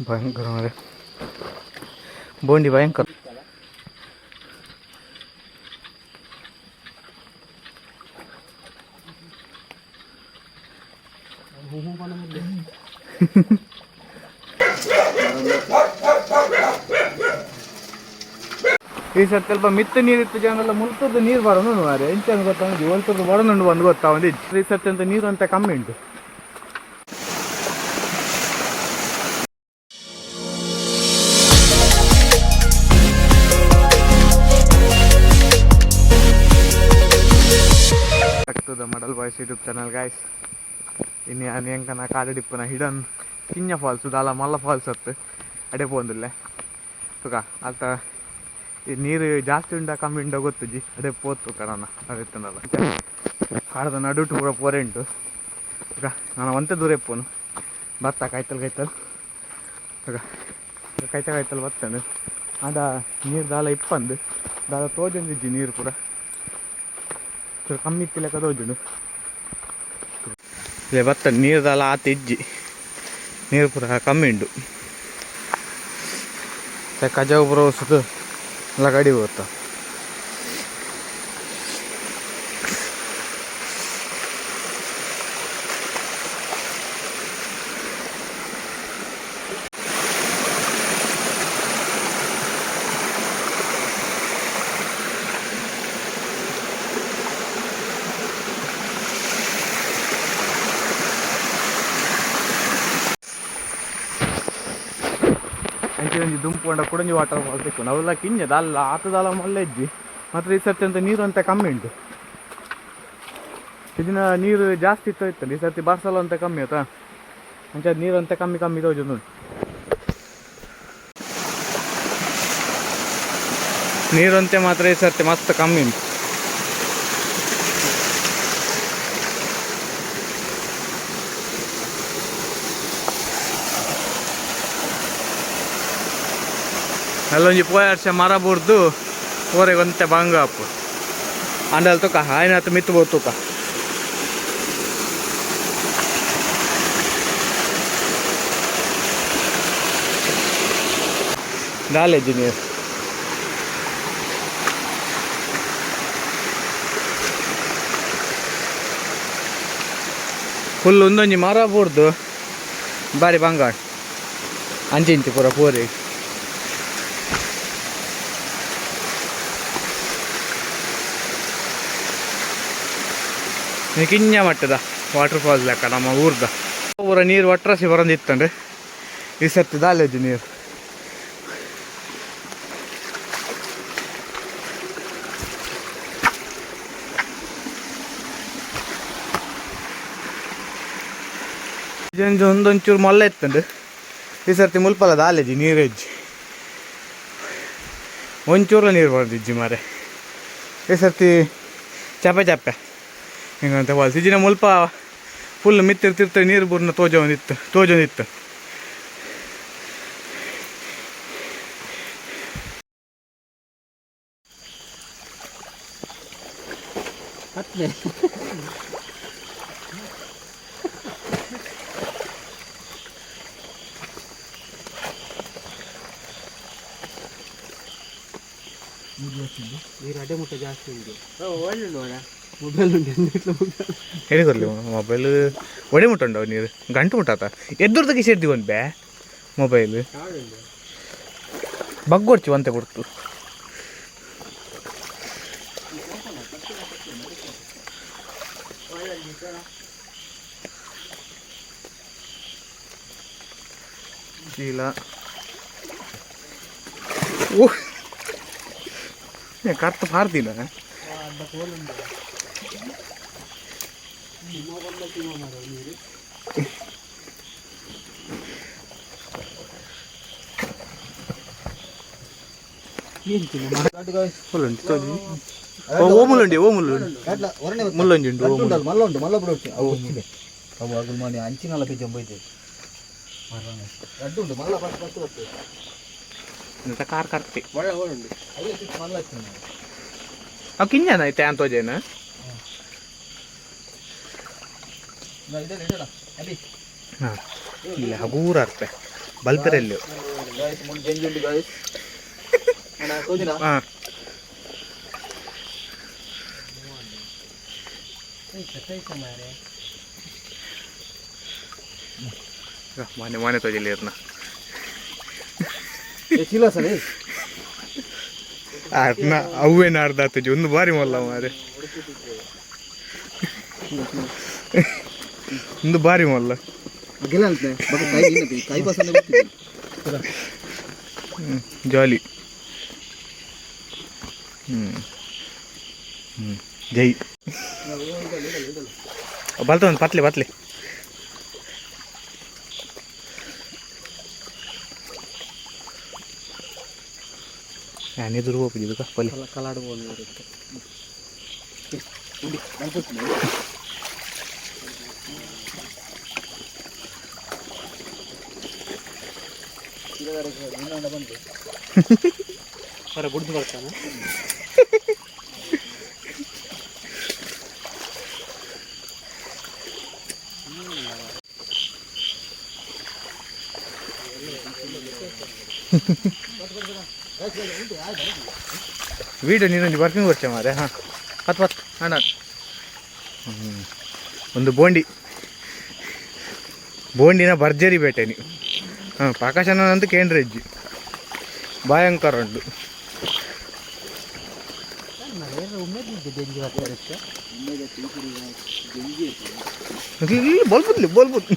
ಭಯಂಕರ ಮಾರೆ ಬೋಂಡಿ ಭಯಂಕರ. ಈ ಸರ್ತಿ ಸ್ವಲ್ಪ ಮಿತ್ತ ನೀರಿತ್ತು ಜನರೆಲ್ಲ ಮುಲ್ತದ್ದು ನೀರು ಬರೋನು ಮಾರೆ ಎಂಚ ಗೊತ್ತಾಗ ಒಲ್ತದ್ದು ಬರೋನುಂಡು ಬಂದು ಗೊತ್ತಾವಂದು. ಈ ಸರ್ತಿ ಅಂತ ನೀರು ಅಂತ ಕಮ್ಮಿ ಉಂಟು. Back to the Madal Boys YouTube channel, guys. ಇನ್ನು ಎಂಕನ ಕಾಡಡಿಪ್ಪನ ಹಿಡನ್ ಕಿಂಜ ಫಾಲ್ಸ್ ದಾಲ ಮಲ್ಲ ಫಾಲ್ಸ್ ಅತ್ತು ಅಡೆ ಪೋಂದಿಲ್ಲ ತುಕ ಅಲ್ತ. ಈ ನೀರು ಜಾಸ್ತಿ ಉಂಡ ಕಮ್ಮಿ ಉಂಡ ಗೊತ್ತುಜಿ. ಅಡೆ ಪೋತು ಕಣನ ಅದಿತ್ತನಲ್ಲ ಕಾಡದ ನಡುಟು ಪೂರ ಪೋರೆ ಉಂಟು ತುಕ. ನಾನು ಒಂತೆ ದೂರ ಇಪ್ಪೋನು ಬತ್ತ ಕಾಯ್ತಲ್ ಕಾಯ್ತಲ್ ತುಕ ಕೈತ ಕಾಯ್ತಲ್ ಬತ್ತಂಡು. ಆಂಡ ನೀರು ದಾಲ ಇಪ್ಪಂದು ದಾಲ ತೋಜೊಂದಿಜ್ಜಿ. ನೀರು ಪೂರ ಚೂರು ಕಮ್ಮಿ ಇತ್ತು ಲೆಕ್ಕ ತೋಜುಂಡು. ಇಲ್ಲೇ ಬತ್ತ ನೀರು ದಾಲ ಆತ ಇಜ್ಜಿ. ನೀರು ಪೂರ ಕಮ್ಮಿ ಉಂಡು. ಕಜಾವು ಪೂರ ವಸುದು ಎಲ್ಲ ಗಾಡಿ ಹೋಗ್ತಾ. ಅಂಚೆ ಒಂಜಿ ದುಂಪು ಪಂಡ ಕುಡೊಂಜಿ ವಾಟರ್ ಫಾಲ್ಸ್ ತಿಕ್ಕುಂಡು. ಅವೆಲ್ಲ ಕಿಂಜದ ಅಲ್ಲ ಆತದಾಲ ಮಲ್ಲ ಇಜ್ಜಿ ಮಾತ್ರ. ಈ ಸರ್ತಿ ಅಂತ ನೀರು ಅಂತ ಕಮ್ಮಿ ಉಂಟು. ಇದನ್ನ ನೀರು ಜಾಸ್ತಿ ಇತ್ತು ಇತ್ತು. ಈ ಸರ್ತಿ ಬರ್ಸಲ ಅಂತ ಕಮ್ಮಿ ಆಯ್ತಾ. ಅಂಚೆ ನೀರು ಅಂತ ಕಮ್ಮಿ ಕಮ್ಮಿ ತೋಜುಂಡು. ನೀರಂತೆ ಮಾತ್ರ ಈ ಸರ್ತಿ ಮಸ್ತ್ ಕಮ್ಮಿ ಉಂಟು. ಅಲ್ಲೊಂಜಿ ಪೋಯಾರ್ಷ ಮರ ಬುರ್ದು ಪೋರೆಗ್ ಒಂತೆ ಬಂಗ ಅಪ್ಪು ಅಂಡಲ್ ತುಕ ಆಯ್ನಾತ್ ಮಿತ್ತು ಬೋದು ತುಕ. ದಾಲೇಜಿ ನೀರು ಫುಲ್. ಒಂದೊಂಜಿ ಮರ ಬೂರ್ದು ಬಾರಿ ಬಂಗಾಳ ಅಂಚಿಂಚಿ ಪೂರ ಪೂರಿ. ಕಿಂಜ ಮಟ್ಟದ ವಾಟರ್ ಫಾಲ್ಸ್ ಲೆಕ್ಕ ನಮ್ಮ ಊರ್ದ. ಪೂರ ನೀರು ಒಟ್ರಾಸಿ ಬರಂದಿತ್ತಂಡ್ರೆ. ಈ ಸರ್ತಿ ದಾಲೇಜಿ ನೀರು. ಇದೊಂದು ಒಂದೊಂಚೂರು ಮೊಲ್ಲ ಇತ್ತಂಡು. ಈ ಸರ್ತಿ ಮುಲ್ಪಲ ದಾಲೇಜಿ ನೀರು ಹೆಜ್ಜಿ. ಒಂಚೂರು ನೀರು ಬರೋದಿಜ್ಜಿ ಮಾರೆ. ಈ ಸರ್ತಿ ಚಪೆ ಚಪ್ಪೆ ಹಿಂಗಂತ ಫಾಲ್ಸ್. ಇಜಿನ ಮುಲ್ಪ ಫುಲ್ ಮಿತ್ತಿರ್ತಿರ್ತ ನೀರು ಬೂರ್ನ ತೋಜೊಂದಿತ್ತು ತೋಜೊಂದಿತ್ತು. ಹತ್ತಲೆ. ನೀರು ಅಡೆ ಮುಟ್ಟ ಜಾಸ್ತಿ ಉಂಟು. ಒಳ್ಳೆ ನೋಡ ಮೊಬೈಲ್ ಉಂಟು ಎನ್ನಿಟ್ಲ ಮೊಬೈಲ್. ಹೇಳಿ ಕೊರ್ಲಿ ಮೊಬೈಲ್. ಒಡೆ ಮುಟ್ಟುಂಡವು ನೀರು ಗಂಟು ಮುಟ್ಟಾತ ಎದ್ದುರ್ದಕ್ಕೆ ಸೇರ್ದಿ ಒಂದು ಬೇ ಮೊಬೈಲ್ ಬಗ್ಗೊಡ್ಚಿ ಒಂತೆ ಕೊಡ್ತು. ಚೀಲ ಓ ಕರ್ತ ಪಾರ್ದಿನ. ನೀರು. ಮುಲ್ಲುಂಟು ತೋಜಿ. ಓ ಮುಲ್ಲುಂಡಿ, ಓ ಮುಲ್ಲು ಮುಲ್ಲೊಂಜಿ ಉಂಟು. ಓ ಮುಲ್ಲು. ಮಲ್ಲ ಉಂಟು, ಮಲ್ಲ ಬಿಡು. ಅವು ಅವು ಅಗುಲ್ ಮಾಡಿ ಅಂಚಿನಲ್ಲ ಬೀಜ ಹೋಯ್ತು. ರಡ್ಡು ಉಂಟು ಮಲ್ಲ ಫಸ್ಟ್ ಫಸ್ಟ್ ಬರ್ತದೆ. ಇಂತ ಕಾರ್ ಕರ್ತಿ. ಒಳ್ಳೆ ಉಂಟು. ಅಲ್ಲೇ ಸಿಕ್ಸ್ ಮಲ್ಲ ಹಚ್ಚಿನ. ಅವು ಕಿಂಜನ ಐತೆ ಅಂತ ತೋಜೇನ. ಇದೆಲ್ಲ ಇಡೋಣ ಅಭಿ. ಹಾಂ, ಇಲ್ಲ ಹಗೂರ ಅರ್ತೆ. ಬಲ್ಪೆರೆಲ್ಲಿ. ಗಾಯ್ಸ್, ಮುಂದೆ ಜಂಜಿ ಉಂಟು ಗಾಯ್ಸ್. ಅಣ್ಣ ತೋಜಿನ. ಹಾಂ. ಮಾನೆ ಮಾನೆ ತೋಜಿಲ್ಲ ಇರ್ನ. ಚೀಲ ಸರ್. ಅರ್ನ ಅವ್ವೇನ ಅರ್ಧ ಆತುಜಿ ಒಂದು ಬಾರಿ ಮಲ್ಲ ಮಾರೆ, ಒಂದು ಬಾರಿ ಮಲ್ಲ. ಗೆಲ್ಲ ಅಂತ ಬಟ್ ಕೈ ಕೈ ಪಸಂದ ಗೊತ್ತಿದೆ. ಜಾಲಿ. ಹ್ಞೂ ಹ್ಞೂ ಜೈ. ಬಲ್ತ ಒಂದು ಪತ್ಲೆ ಪತ್ಲೆ. ನಾನು ಎದುರು ಹೋಗ್ಬಿದ್ದು ಪಲ್ಲಿ. ಕಲಾಡ್ಬೋದು. ಹೊರ ಬುಡ್ದು ಬರ್ತಾನೆ. ವೀಡಿಯೋ ನೀನೊಂದು ವರ್ಕಿಂಗ್ ವರ್ಷ ಮಾರೆ. ಹಾಂ, ಹತ್ತು ಹತ್ತು ಅಣ್ಣ. ಒಂದು ಬೋಂಡಿ, ಬೋಂಡಿನ ಭರ್ಜರಿ ಬೇಟೆ ನೀವು. ಹಾಂ, ಪ್ರಕಾಶನಂತೂ ಕೇಂದ್ರ ಹೆಜ್ಜಿ ಭಯಂಕರ ಉಂಟು. ಉಮ್ಮೆದ್ ಜಂಜಿ ಬರ್ತಾರೆ. ಇಲ್ಲಿ ಬೋಲ್ಬುದ್ಲಿ ಬೋಲ್ಬುದ್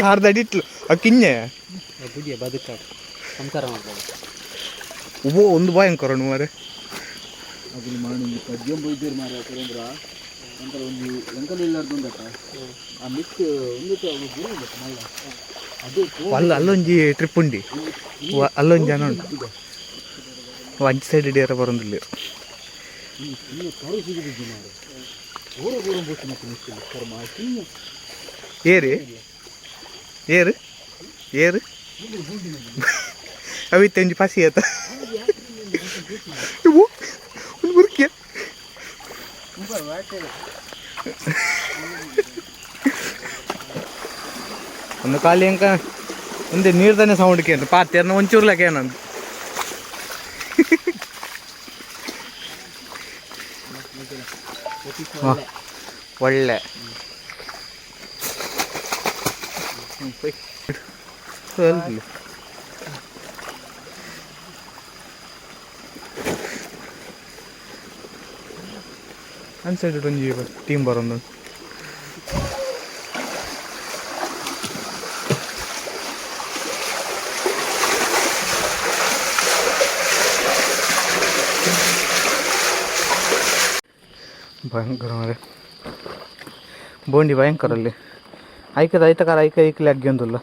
ಕಾರ್ದಡಿಟ್ಲು ಆ ಕಿನ್ನೆ. ಬುಡಿಯ ಬದುಕಾಡ ಸಂಸಾರ ಮಾಡ್ಬೋದು. ಉಬೋ ಒಂದು ಭಯಂಕರ ಉಂಟು ಮಾರೆ. ಅದಿನ ಮಾಡಿ ಪದ್ಯಂ ಬೈದೇರು ಮಾರ ಸುರೇಂದ್ರ ಒಂಥರ ಒಂದು ಎಂಕಲ್ ಇಲ್ಲಾರ್ದು ಉಂಡತ್ತ ಆ ಮಿತ್ ಒಂದು ಗುರು ಉಂಡತ್ತ ಮಲ್ಲ ಅದು. ಅಲ್ಲ, ಅಲ್ಲೊಂಜಿ ಟ್ರಿಪ್ ಉಂಡಿ, ಅಲ್ಲೊಂಜಿ ಜನ ಉಂಟು. ಅಂಚು ಸೈಡ್ ಹಿಡಿಯರ ಬರೋದಿಲ್ಲ. ಇನ್ನು ಕರು ಸಿಗುದಿದ್ದು ಮಾರೆ ಊರು ಊರು ಬೋತು ಮತ್ತು ಮಿಸ್ತಿಲ್ಲ ಕರ್ಮ ಕಿನ್ನು. ಏರು ಏರು ಏರು ಅವಿತ್ತೆ ಒಂಜಿ ಪಸಿ ಆತ. ಇವು ಒಂದು ಮುರ್ಕಿಯ. ಒಂದು ಖಾಲಿ ಅಂಕ ಒಂದೇ ನೀರು ತಾನೆ ಸೌಂಡ್ ಕೇಂದ್ರ ಪಾತ್ಯರ್ನ ಒಂಚೂರು ಲೆಕ್ಕ ಏನಂದು. ಒಳ್ಳೆ ಅನ್ಸೈಡ್ ಒಂಜಿ ಟೀಮ್ ಬರೋದು. ಭಯಂಕರ ಮಾರೆ, ಬೋಂಡಿ ಭಯಂಕರ ಅಲ್ಲಿ. ಐಕದ ಐತಕಾರ ಐಕ ಐಕ್ಲೆ ಅಗ್ಗಿಯೊಂದುಲ್ಲ.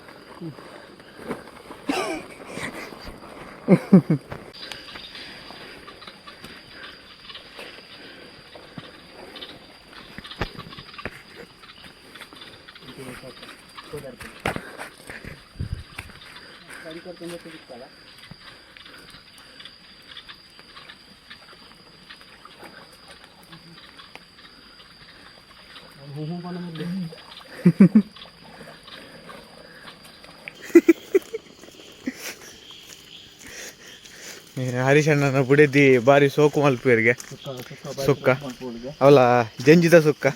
ಹರೀಶಣ್ಣನ ಬುಡೆದಿ ಬಾರಿ ಸೋಕು ಮಲ್ಪುವರಿಗೆ ಸುಕ್ಕ ಅವಲ ಜಂಜಿದ ಸುಕ್ಕ.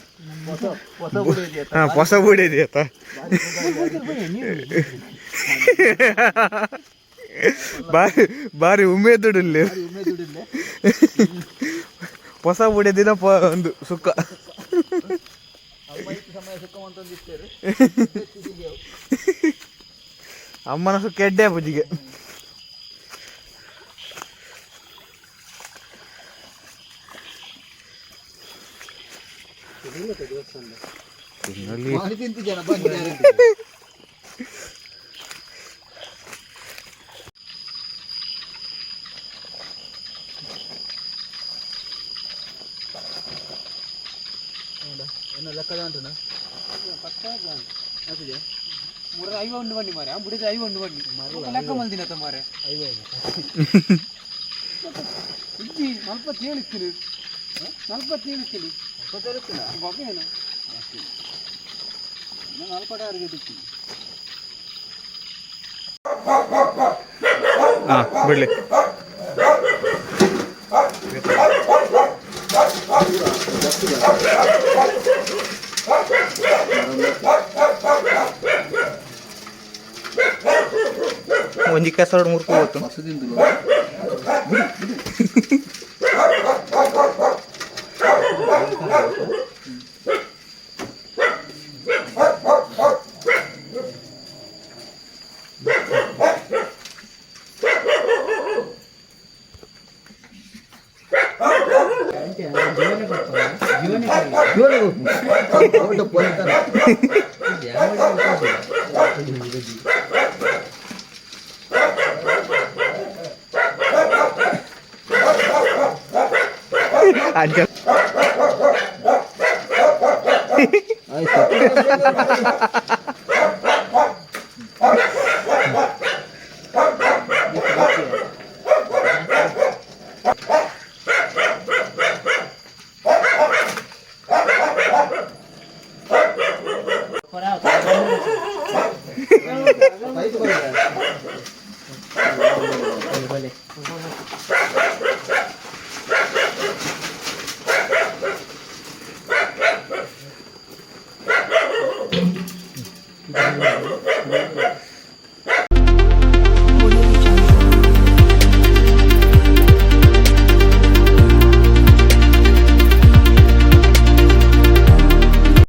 ಹಾ, ಹೊಸ ಬುಡೆದಿ ಆತ. ಬಾರಿ ಬಾರಿ ಉಮೇದುಡಿಲ್ಲ. ಹೊಸ ಬುಡೆದಿನ ಪ ಒಂದು ಸುಕ್ಕ. ಅಮ್ಮನ ಸುಕ್ಕ ಎಡ್ಡೆ ಪೂಜಿಗೆ. ತಿನ್ನಲ್ಲಿ. ಮಾಡಿ ತಿಂತಿ ಜನ ಬನ್ನಿ. ಏನ ಲೆಕ್ಕದ ಉಂಟುನಾ? ಮುರ ಐವ ಉಂಡು ಬನ್ನಿ ಮಾರೆ, ಬುಡಿದ ಐವ ಉಂಡು ಬನ್ನಿ ಲೆಕ್ಕ ಮಲ್ದಿನತ ಮಾರೆ. ಇಜ್ಜಿ 47 ಇತ್ತಿರು, 47 ಇತ್ತಿಲಿ ಬೊಕ್ಕೇನು. ನಲ್ಪಟಾರಿಗೆ ಬಿಟ್ಟು. ಹಾಂ, ಬಿಡಲಿ. ಒಂಜಿ ಕೆಸರು ಮುರ್ಕು ಹೋತು. ಹಸುದಿಂದಲೂ. ಅಂಚ.